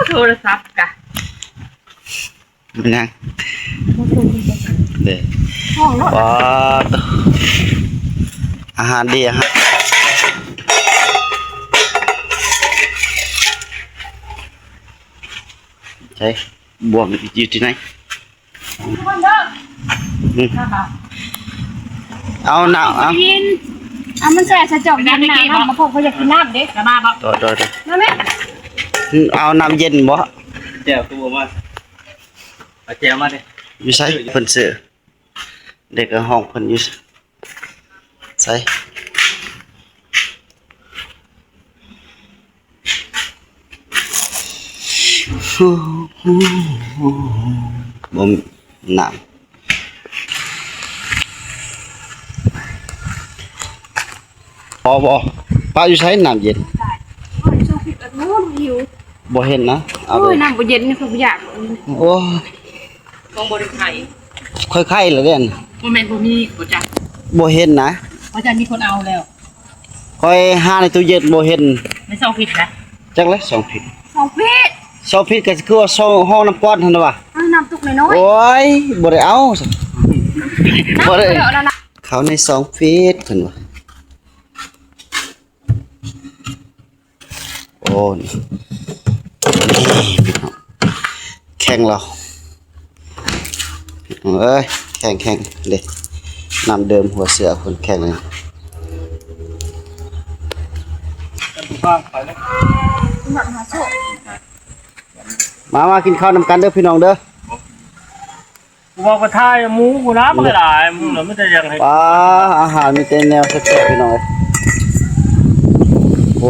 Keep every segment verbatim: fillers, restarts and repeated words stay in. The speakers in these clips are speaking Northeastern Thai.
โทรศัพท์กะ มันยัง เด้อ ห้องเนาะ ว้า อาหารดี อาหาร ใช่ บ่วงอยู่ที่ไหน อืม เอาน้ำ เอา กิน เอามันแช่สะจอกเย็นนะ น้ำมะพร้าวเขาอยากกินน้ำเด้ จะมาบ่ โดย โดย โดย มาไหม เอาน้ำเย็นบ่ แจ่วคือบ่มา เอาแจ่วมาดิ อยู่ไส เพิ่นซื้อ เด็กก็ห้องเพิ่นอยู่ไส บ่ น้ำ บ่ บ่ ป้าอยู่ไส น้ำเย็น บ่เห็นนะ เอา โอ้ เลย ย น้ำบ่เย็นนี่เขาบ่อยาก โอ้ย ของบ่ได้ไข่ ค่อยไข่ละเด่น บ่แม่นบ่มีบ่จ้ะ บ่เห็นนะ เพราะจะมีคนเอาแล้ว ค่อยหาในตู้เย็นบ่เห็น ไม่ซองผิดนะ จักเลย ซองผิด ซองผิด ซองผิดก็คือว่าซองห้องน้ำปอนหั่นน่ะวะ เอาน้ำตุกน้อยๆ โอ้ย บ่ได้เอา น้ำ บ่ได้ เดี๋ยวเอาน้ำ เขาในซองผิดเพิ่นว่า โอ้ นี่ นี่พี่น้อง แข่งเรา พี่น้องเอ้ย แข่ง แข่ง เด้ น้ำเดิมหัวเสือคนแข่งเลย มา มากินข้าวนำกันเด้อพี่น้องเด้อ กูบอกว่าถ่ายหมูกูนะ มันหลายหมูแล้วมันจะยังให้ อ่า อาหารมีแต่แนวแซ่บๆพี่น้องเอ้ย โอ้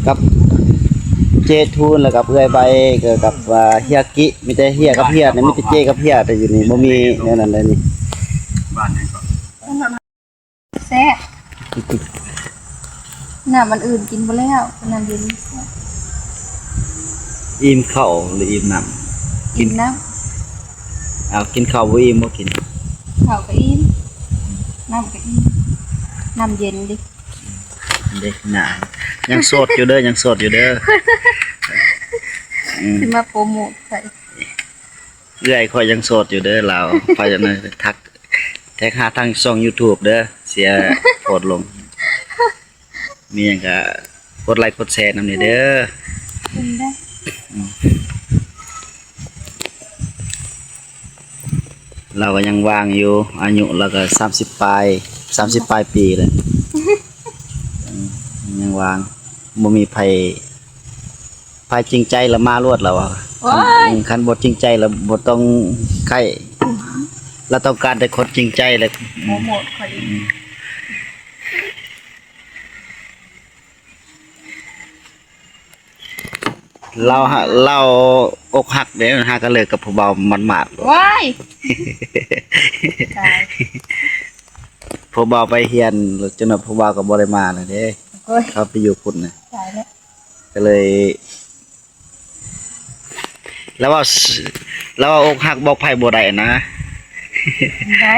กับเจทูนแล้วกับเอื้อยใบก็กับ อ่า เฮียกิ มีแต่เฮียกับเฮียเนี่ย มีแต่เจกับเฮีย แต่อยู่นี่บ่มีแนวนั้นเลยนี่ บ้านไหนก่อน แซ่บ น้ำมันอื่นกินบ่แล้ว น้ำเย็นแซ่บ อิ่มข้าวหรืออิ่มน้ำ อิ่มน้ำ เอากินข้าวบ่อิ่มบ่กิน ข้าวก็อิ่ม น้ำก็อิ่ม น้ำเย็นดิ เด้ น่ะ ยังโสดอยู่เด้อ ยังโสดอยู่เด้อ อืม สิมาโปรโมทใส่ เอื้อยข้อยยังโสดอยู่เด้อ ลาว ไผจะมาทัก แท็กหาทางช่องยูทูบเด้อ เสียโพสต์ลง มีหยังก็กดไลค์กดแชร์นำนี่เด้อ เป็นได้ อืม เราก็ยังว่างอยู่ อายุเราก็สามสิบปลาย สามสิบปลายปีแล้ว อืม ยังว่าง บ่มีไผ ไผจริงใจละมาโลดแล้วอะ โอ้ย คัน คันบ่จริงใจละบ่ต้องใคร่ เราต้องการแต่คนจริงใจแหละ โปรโมทข้อยอีก อืม เราหา เราอกหักเด้ หาก็เลิกกับผู้บ่าวหมาดๆ ว้าย ตาย ผู้บ่าวไปเฮียน จนว่าผู้บ่าวก็บ่ได้มาแล้วเด้ โอ้ย เขาไปอยู่พุ้นน่ะ ตายแล้ว ก็เลย แล้วว่า แล้วว่าอกหักบอกไผบ่ได้นะ ได้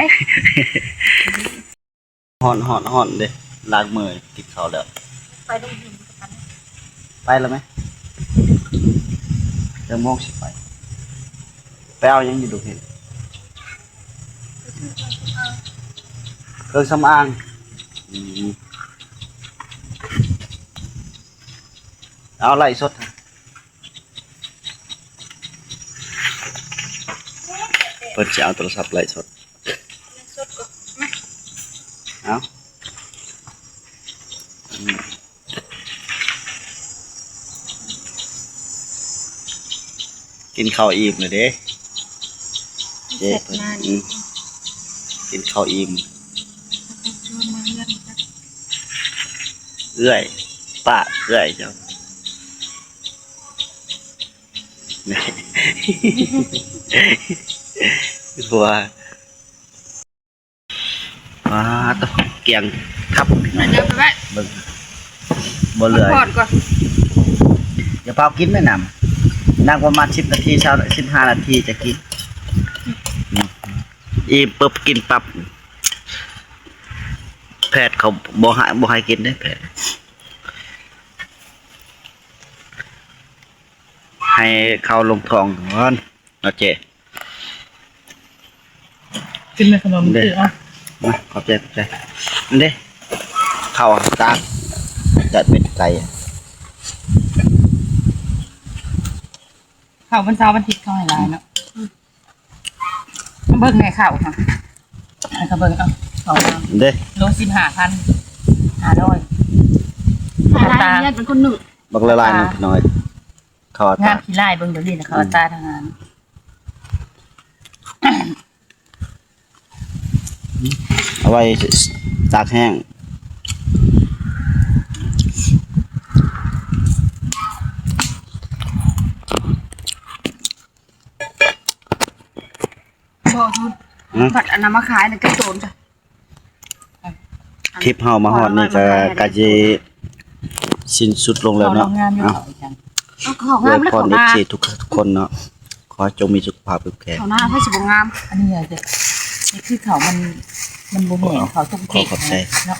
ฮ้อน ฮ้อน ฮ้อนเด้ ล้างมือกินข้าวแล้ว ไปโรงเรียนกัน ไปแล้วไหม จักโมงสิไป ไปเอาหยังอยู่ดอกเห็ด เครื่องสำอาง อืม เอาไลฟ์สด เพิ่นสิเอาโทรศัพท์ไลฟ์สด เอา อืม กินข้าวอิ่มเลยเด้ เจ๊เพิ่น อืม กินข้าวอิ่ม เอื้อย ป้า เอื้อยเจ้า หัว อ่า ตะเกียงครับ เดี๋ยวไปไว้ เบิ่ง บ่เหลือ ก่อนก่อน อย่าเผากินแม่น้ำ นั่งประมาณสิบนาที เช้า สิบห้านาทีจะกิน อืม อิ่มปุ๊บกินปั๊บ แผ แพทย์เขาบ่ให้ บ่ให้กินเด้อแพทย์ ให้เข้าลงท้องก่อนเนาะเจ้ กินในขนม เด้ จีบอ่ะ มา ขอบใจ ขอบใจ อันเด้ เข้าตาก จัดเป็นไก่ ข้าววันเสาร์วันอาทิตย์เขาให้หลายเนาะ เบิ่งในข้าวค่ะ ให้เขาเบิ่งเอา ข้าวมา เด้ โลสิบห้าพันห้าร้อย หาลายเลือดเป็นคนหนึ่ง บักละลายหนึ่งน้อย เข้า งา ตาน ก ขี้ไล่เบิ่งเดี๋ยวนี้นะเขาเอาตาทางงาน เอาไว้ตากแห้ง บอกทุน อืม ผัดอันนั้นมาขายในกระโจนจ้ะ คลิปเฮามาฮอดนี่ก็ใกล้สิสิ้นสุดลงแล้วเนาะ เขาโรงงานอยู่ เอ้า เขาจัง เอาของ อวย งามแล้ว พร ของ เอฟ นา ซี ทุกคนเนาะ ขอให้จงมีสุขภาพเข้มแข็ง ของนาให้สุขงาม อันนี้อาจจะนี่คือเขามัน มันบ่แห้งเขาต้มเผ็ด ขอขอบใจ เนาะ